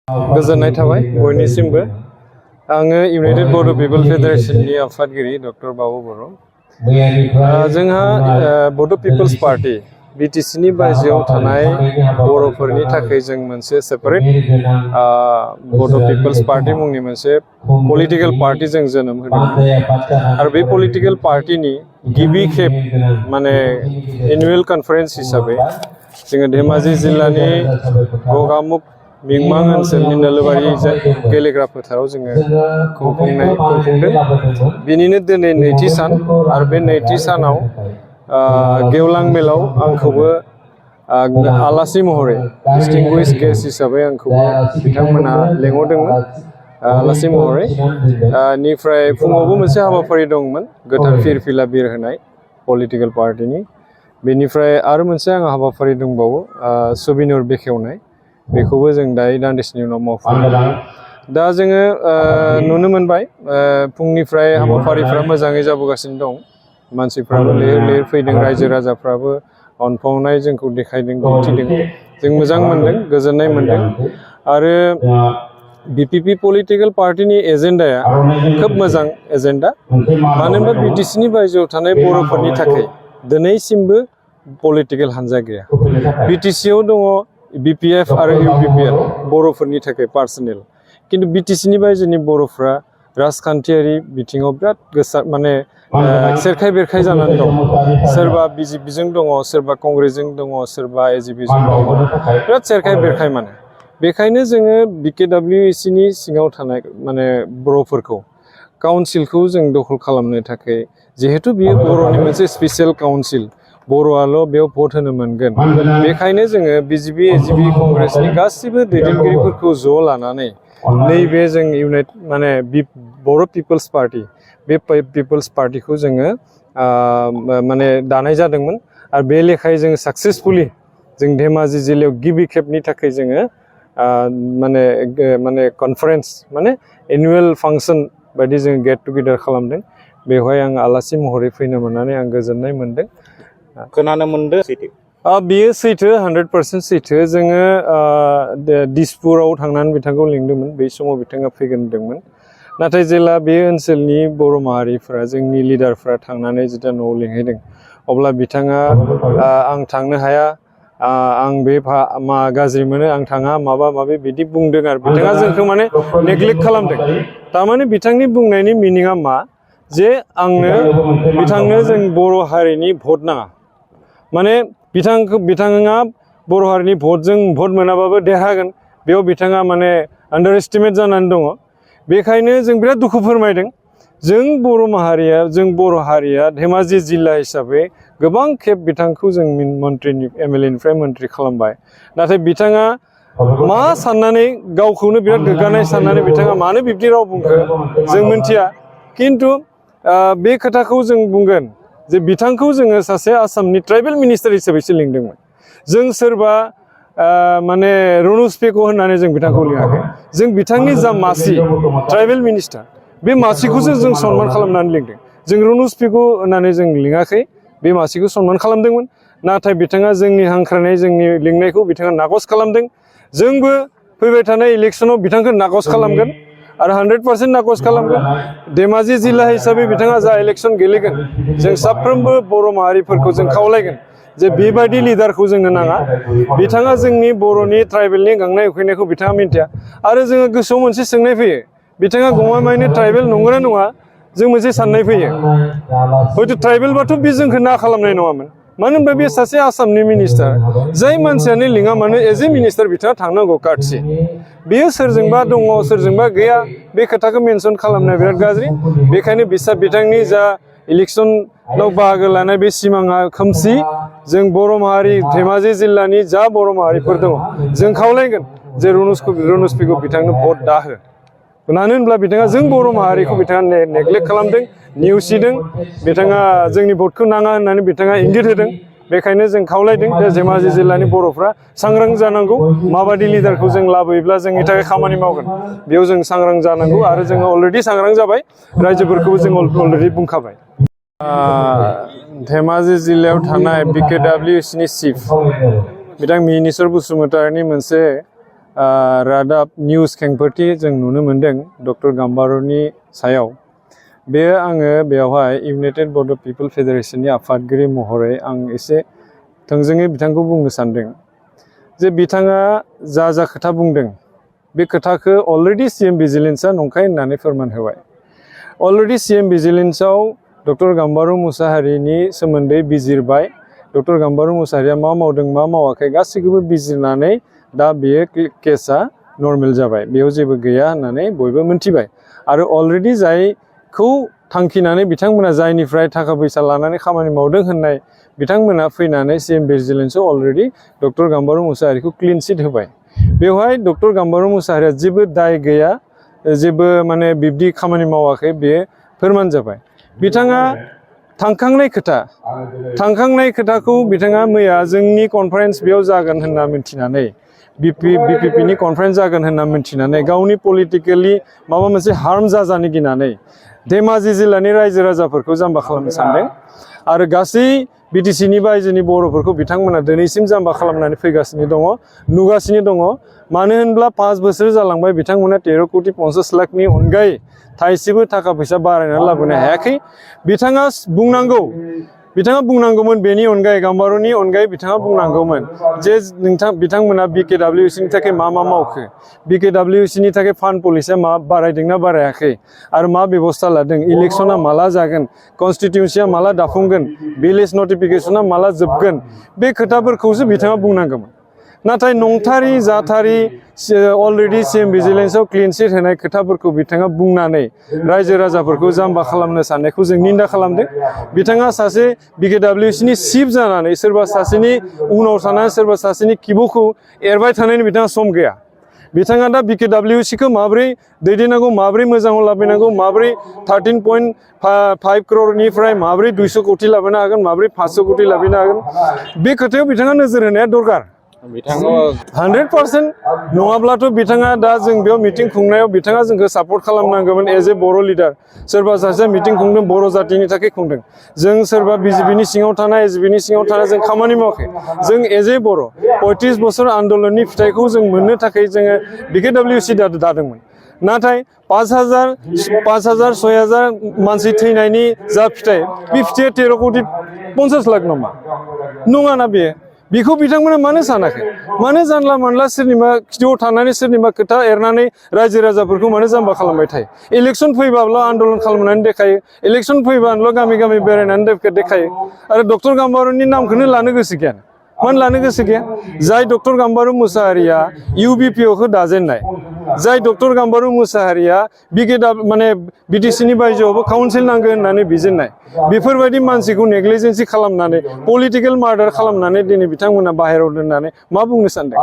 गोजोननाय थाबाय बयनिसिमबो आङो इउनाइटेड बड' पिपल फेडारेशननि आफादगिरि डक्टर बाबु बर' जोंहा बड' पिपल्स पार्टी बिटिसिनि बायजोआव थानाय बर'फोरनि थाखाय जों मोनसे सेपारेट बड' पिपल्स पार्टी मुंनि मोनसे पलिटिकल पार्टी जों जोनोम होदोंमोन आरो बे पलिटिकल पार्टीनि गिबि खेब माने एनुवेल कनफारेन्स हिसाबै जोङो धेमाजि जिल्लानि गगामुख मिंमां ओनसोलनि नोलोबारि गेलेग्रा फोथाराव जोङो खुंफुंदों बिनिनो दिनै नैथि सान आरो बे नैथि सानाव गेवलां मेलाव आंखौबो आलासि महरै डिस्टिंगुइश गेस्ट हिसाबै आंखौबो बिथांमोना लेंहरदोंमोन आलासि महरै निफ्राय फुङावबो मोनसे हाबाफारि दंमोन गोथार फिरफिला बिर होनाय पलिटिकल पार्टीनि बेनिफ्राय आरो मोनसे आंहा हाबाफारि दंबावो सुबिनुर बेखेवनाय बेखौबो जों दायो दान्दिसेनि उनाव मावफुंदों दा जोङो नुनो मोनबाय फुंनिफ्राय हाबाफारिफ्रा मोजाङै जाबोगासिनो दं मानसिफ्राबो लैहोर लैहोर फैदों रायजो राजाफ्राबो अनफावनाय जोंखौ देखायदों दिन्थिदों जों मोजां मोनदों गोजोननाय मोनदों आरो बिपिपि पलिटिकल पार्टीनि एजेन्डाया खोब मोजां एजेन्डा मानो होनबा बिटिसिनि बायजोआव थानाय बर'फोरनि थाखाय दिनैसिमबो पलिटिकल हान्जा गैया बिटिसिआव दङ बिपिएफ आरो इउपिपिएल बर'फोरनि थाखाय पार्सनेल किन्तु बिटिसिनि बायजोनि बर'फ्रा राजखान्थियारि बिथिङाव बिराद गोसा माने सेरखाय बेरखाय जानानै दं सोरबा बिजेपिजों दङ सोरबा कंग्रेसजों दङ सोरबा एजिपिजों दङ बिराद सेरखाय बेरखाय माने बेखायनो जोङो बिकेडब्लिउसिनि सिङाव थानाय माने बर'फोरखौ काउन्सिलखौ जों दखल खालामनो थाखाय जिहेतु बियो बर'नि मोनसे स्पेसियेल काउन्सिल बर'आल' बेयाव भट होनो मोनगोन बेखायनो जोङो बिजेपि एजिपि कंग्रेसनि गासिबो दैदेनगिरिफोरखौ ज' लानानै नैबे जों माने बर' पिपल्स पार्टी बे पिपल्स पार्टीखौ जोङो माने दानाय जादोंमोन आरो बे लेखायै जोङो साक्सेसफुलि जों धेमाजि जिल्लायाव गिबि खेबनि थाखाय जोङो माने कनफारेन्स माने एनुवेल फांसन बायदि जों गेट टुगेदार खालामदों बेवहाय आं आलासि महरै फैनो मोननानै आं गोजोननाय मोनदों खोनानो मोनदों सैथो बेयो सैथो 100% सैथो जोङो दिसपुराव थांनानै बिथांखौ लिंदोंमोन बै समाव बिथाङा फैगोन होनदोंमोन नाथाय जेला बे ओनसोलनि बर' माहारिफ्रा जोंनि लिडारफ्रा थांनानै जेब्ला न'आव लिंहैदों अब्ला बिथाङा आं थांनो हाया आं बे गाज्रि मोनो आं थाङा माबा माबि बिदि बुंदों आरो बिथाङा जोंखौ माने नेग्लेक्ट खालामदों थारमाने बिथांनि बुंनायनि मिनिङा मा जे बिथांनो जों बर' हारिनि भट नाङा माने बिथाङा बर' हारिनि भट मोनाबाबो देरहागोन बेयाव बिथाङा माने आन्डार एस्टिमेट जानानै दङ बेखायनो जों बिराद दुखु फोरमायदों जों बर' हारिया धेमाजि जिल्ला हिसाबै गोबां खेब बिथांखौ जों मन्त्रिनि एमएलएनिफ्राय मन्त्रि खालामबाय नाथाय बिथाङा मा साननानै गावखौनो बिराद गोग्गानाय साननानै बिथाङा मानो बिब्दि राव बुंखो जों मिन्थिया किन्तु बे खोथाखौ जों बुंगोन जे बिथांखौ जोङो सासे आसामनि ट्राइबेल मिनिस्टार हिसाबैसो लिंदोंमोन जों सोरबा माने रनुज पेगु होननानै जों बिथांखौ लिङाखै जों बिथांनि जा मासि ट्राइबेल मिनिस्टार बे मासिखौसो जों सनमान खालामनानै लिंदों जों रनुज पेगु होननानै जों लिङाखै बे मासिखौ सनमान खालामदोंमोन नाथाय बिथाङा जोंनि हांख्रायनाय जोंनि लिंनायखौ बिथाङा नाकच खालामदों जोंबो फैबाय थानाय इलेक्सनाव बिथांखौ नाकच खालामगोन आरो 100% नाकच खालामगोन धेमाजि जिल्ला हिसाबै बिथाङा जा इलेक्सन गेलेगोन जों साफ्रोमबो बर' माहारिफोरखौ जों खावलायगोन जे बेबायदि लिडारखौ जोंनो नाङा बिथाङा जोंनि बर'नि ट्राइबेलनि गांनाय उखैनायखौ बिथाङा मिन्थिया आरो जोङो गोसोआव मोनसे सोंनाय फैयो बिथाङा गमामायैनो ट्राइबेल नंगौना नङा जों मोनसे साननाय फैयो हयथ' ट्राइबेलबाथ' बे जोंखौ ना खालामनाय नङामोन मानो होनबा बे सासे आसामनि मिनिस्टार जाय मानसियानो लिङा मानो एज ए मिनिस्टार बिथाङा थांनांगौ काटसि बेयो सोरजोंबा दङ सोरजोंबा गैया बे खोथाखौ मेनसन खालामनाया बिराद गाज्रि बेखायनो बिथांनि जा इलेक्सनाव बाहागो लानाय बे सिमाङा खोमसि जों बर' माहारि धेमाजि जिल्लानि जा बर' माहारिफोर दङ जों खावलायगोन जे रनुज पेगु बिथांनो भट दाहो मानो होनब्ला बिथाङा जों बर' माहारिखौ बिथाङा नेग्लेक्ट खालामदों नेवसिदों बिथाङा जोंनि भटखौ नाङा होननानै बिथाङा इंगित होदों बेखायनो जों खावलायदों जे धेमाजि जिल्लानि बर'फ्रा सांग्रां जानांगौ माबायदि लिडारखौ जों लाबोयोब्ला जोंनि थाखाय खामानि मावगोन बेयाव जों सांग्रां जानांगौ आरो जोङो अलरेडि सांग्रां जाबाय रायजोफोरखौबो जों अलरेडि बुंखाबाय धेमाजि जिल्लायाव थानाय बिकेडब्लिउसिनि चिफ बिथां मिनिस्वर बसुमतारिनि मोनसे रादाब निउस खेंफोरथि जों नुनो मोन्दों डक्टर गाम्बारुनि सायाव बे आङो बेवहाय इउनाइटेड बड' पिपल फेडारेशननि आफादगिरि महरै आं एसे थोंजोङै बिथांखौ बुंनो सानदों जे बिथाङा जा खोथा बुंदों बे खोथाखौ अलरेडि CM भिजिलेन्सआ नंखाय होननानै फोरमान होबाय अलरेडि CM भिजिलेन्सआव डक्टर गाम्बारु मुसाहारिनि सोमोन्दै बिजिरबाय डक्टर गाम्बारु मुसाहारिया मा मावदों मा मावाखै गासैखौबो बिजिरनानै दा बेयो केसआ नर्मेल जाबाय बेयाव जेबो गैया होननानै बयबो मिन्थिबाय आरो अलरेडि जायखौ थांखिनानै बिथांमोना जायनिफ्राय थाखा फैसा लानानै खामानि मावदों होननाय बिथांमोना फैनानै CM भिजिलेन्सआव अलरेडि डक्टर गाम्बारु मुसाहारिखौ क्लिन चिट होबाय बेवहाय डक्टर गाम्बारु मुसाहारिया जेबो दाय गैया जेबो माने बिब्दि खामानि मावाखै बेयो फोरमान जाबाय बिथाङा थांखांनाय खोथाखौ बिथाङा मैया जोंनि कनफारेन्स बेयाव जागोन होनना मिन्थिनानै BPP नि कनफारेन्स जागोन होनना मिन्थिनानै गावनि पलिटिकेलि माबा मोनसे हार्म जाजानो गिनानै धेमाजि जिल्लानि रायजो राजाफोरखौ जाम्बा खालामनो सानदों आरो गासै BTC बायजोनि बर'फोरखौ बिथांमोना दिनैसिम जाम्बा खालामनानै फैगासिनो दङ नुगासिनो दङ मानो होनब्ला 5 बोसोर जालांबाय बिथांमोना 13 कोटि 50 लाखनि अनगायै थाइसेबो थाखा फैसा बारायनानै लाबोनो हायाखै बिथाङा बुंनांगौमोन बेनि अनगायै गाम्बारुनि अनगायै बिथाङा बुंनांगौमोन जे बिथांमोना BKWC नि थाखाय मा मावखो BKWC नि थाखाय फान्ड पलिसिया मा बारायदोंना बारायाखै आरो मा बेबस्था लादों इलेक्शना माला जागोन कन्स्टिट्युन्सिया माला दाफुंगोन भिलेज नटिफिकेशना माला जोबगोन बे खोथाफोरखौसो बिथाङा बुंनांगौमोन नाथाय नंथारि जाथारि अलरेडि CM भिजिलेन्सआव क्लिन चिट होनाय खोथाफोरखौ बिथाङा बुंनानै रायजो राजाफोरखौ जाम्बा खालामनो साननायखौ जों निन्दा खालामदों बिथाङा सासे BKWC नि चिफ जानानै सोरबा सासेनि उनाव थानानै सोरबा सासेनि खिबुखौ एरबाय थानायनि बिथाङा सम गैया बिथाङा दा BKWC खौ माबोरै दैदेननांगौ माबोरै मोजाङाव लाबोनांगौ माबोरै 13.5 करोड़निफ्राय माबोरै 200 कोटि लाबोनो हागोन माबोरै 500 कोटि लाबोनो हागोन बे खोथायाव बिथाङा नोजोर होनाया दरकार 100% नङाब्लाथ' बिथाङा दा जों बेयाव मिटिं खुंनायाव बिथाङा जोंखौ सापर्ट खालामनांगौमोन एज ए बर' लिडार सोरबा सासे मिटिं खुंदों बर' जातिनि थाखाय खुंदों जों सोरबा BJP नि सिङाव थानाय SJP नि सिङाव थानाय जों खामानि मावाखै जों एज ए बर' 35 बोसोर आन्दोलननि फिथाइखौ जों मोननो थाखाय जोङो BKWC दादोंमोन नाथाय 5,000 6,000 मानसि थैनायनि जा फिथाइ बे फिथाइया 13 कोटि 50 लाख नङाना बेखौ बिथांमोना मानो सानाखै मानो जानला मानला सोरनिबा खिथुआव थानानै सोरनिबा खोथा एरनानै रायजो राजाफोरखौ मानो जाम्बा खालामबाय थायो इलेक्शन फैबाल' आन्दोलन खालामनानै देखायो इलेक्शन फैबाल' गामि बेरायनानै देखायो आरो डक्टर गाम्बारुनि नामखौनो लानो गोसो गैया मानो लानो गोसो गैया जाय डक्टर गाम्बारु मुसाहारिया UBPO खौ दाजेननाय जाय डक्टर गाम्बारु मुसाहारिया BTC नि बायजोआवबो काउन्सिल नांगौ होननानै बिजिरनाय बेफोरबायदि मानसिखौ नेग्लिजेन्सि खालामनानै पलिटिकेल मार्डार खालामनानै दिनै बिथांमोना बाहेरायाव दोननानै मा बुंनो सानदों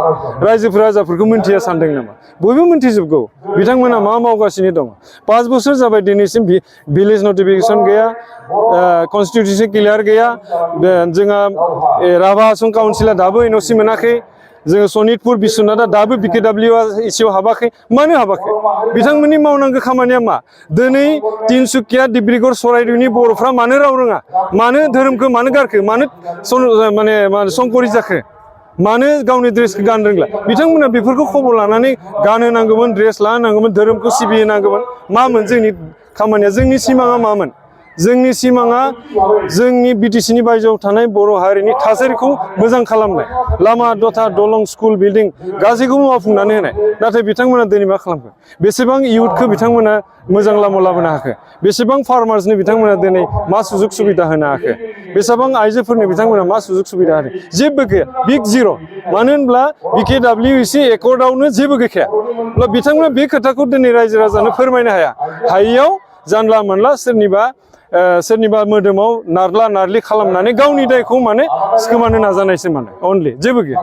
रायजो राजाफोरखौ मिन्थिया सानदों नामा बयबो मिन्थिजोबगौ बिथांमोना मा मावगासिनो दङ 5 बोसोर जाबाय दिनैसिम भिलेज नटिफिकेशन गैया कन्स्टिट्युसन क्लियार गैया जोंहा राभा आसन काउन्सिला दाबो NOC मोनाखै जोङो सनितपुर बिश्वनाथआ दाबो BKWC आव हाबाखै मानो हाबाखै बिथांमोननि मावनांगौ खामानिया मा दिनै तिनसुकिया डिब्रुगड़ चराइदेउनि बर'फ्रा मानो राव रोङा मानो धोरोमखौ मानो गारखो मानो संकरि जाखो मानो गावनि ड्रेसखौ गाननो रोंला बिथांमोना बेफोरखौ खबर लानानै गानहोनांगौमोन ड्रेस लाहोनांगौमोन धोरोमखौ सिबिहोनांगौमोन मामोन जोंनि खामानिया जोंनि सिमाङा मामोन जोंनि सिमाङा जोंनि BTC नि बायजोआव थानाय बर' हारिनि थासारिखौ मोजां खालामनाय लामा दथा दलं स्कुल बिल्डिं गासैखौबो मावफुंनानै होनाय नाथाय बिथांमोना दिनै मा खालामखो बेसेबां इयुथखौ बिथांमोना मोजां लामायाव लाबोनो हाखो बेसेबां फार्मार्सनि बिथांमोना दिनै मा सुजुग सुबिदा होनो हाखो बेसेबां आइजोफोरनो बिथांमोना मा सुजुग सुबिदा होदों जेबो गैया बिग जिर' मानो होनब्ला BKWC एकर्डआवनो जेबो गैखाया अब्ला बिथांमोना बे खोथाखौ दिनै रायजो राजानो फोरमायनो हायैयाव जानला मोनला सोरनिबा मोदोमाव नारला नारलि खालामनानै गावनि दायखौ सिखोमानो नाजानायसो अनलि जेबो गैया